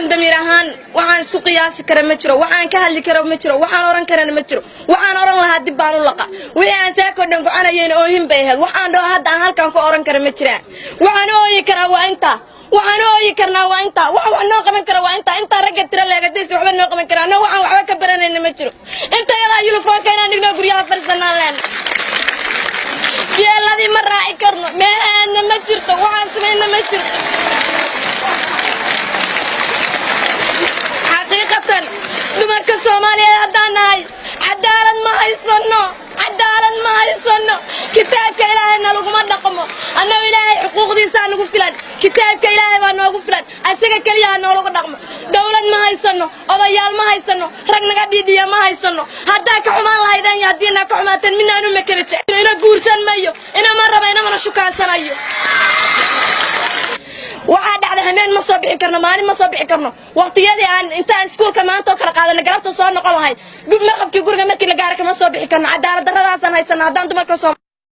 Xaqiiqatan, damiir ahaan waxaan isku qiyaasi kara ma jiro, waxaan ka hadli kara ma jiro, waxaan oran karana ma jiro. Waxaan oran lahaa dib baan u laqa. Wixii aan saakoo dhan gocanayeen oohin bay ahayd. Waxaan dhaho hadda aan halkan ku oran kara ma jiraan. Waxaan u ooyi karaa waa intaa, waxaan u ooyi karnaa waa intaa, wax wax noo qaban kara waa intaa. Intaa ragga tira leegadaysa waxba noo qaban karaa. No, waxaan waxba ka baranayna ma jiro. Inta yadaa yunifoonka inaan dhigno, guryaha fadhiisanaan leen, geeladii ma raaci karno, meel aadna ma jirto, waxaan samayna ma jirto. Xaqiiqatan, dumarka Soomaaliyeed haddaan nahay, cadaalad ma haysano, cadaalad ma haysano. Kitaabka Ilaahayna laguma dhaqmo. Annagu Ilaahay xuquuqdiisaa nagu filan, kitaabka Ilaahay baa noogu filan, asaga keliya ha noolagu dhaqmo. Dowlad ma haysano, odayaal ma haysano, rag naga dhiidhiya ma haysano. Haddaa ka xumaan lahaydeen iyo haddiina ka xumaateen midnaanu ma kala jecel. Ina guursan mayo, inama raba, inamana shukaansanayo. Waxaa dhacda hameen ma soo bixi karno, maalin ma soo bixi karno. Waqtiyadii aan intaan iskuulka maanta oo kala qaadana galabta soo noqon lahayd, gub maqabkii guriga markii la gaara kama soo bixi karno. Cadaalad darradaasaan haysana haddaan dumarka soo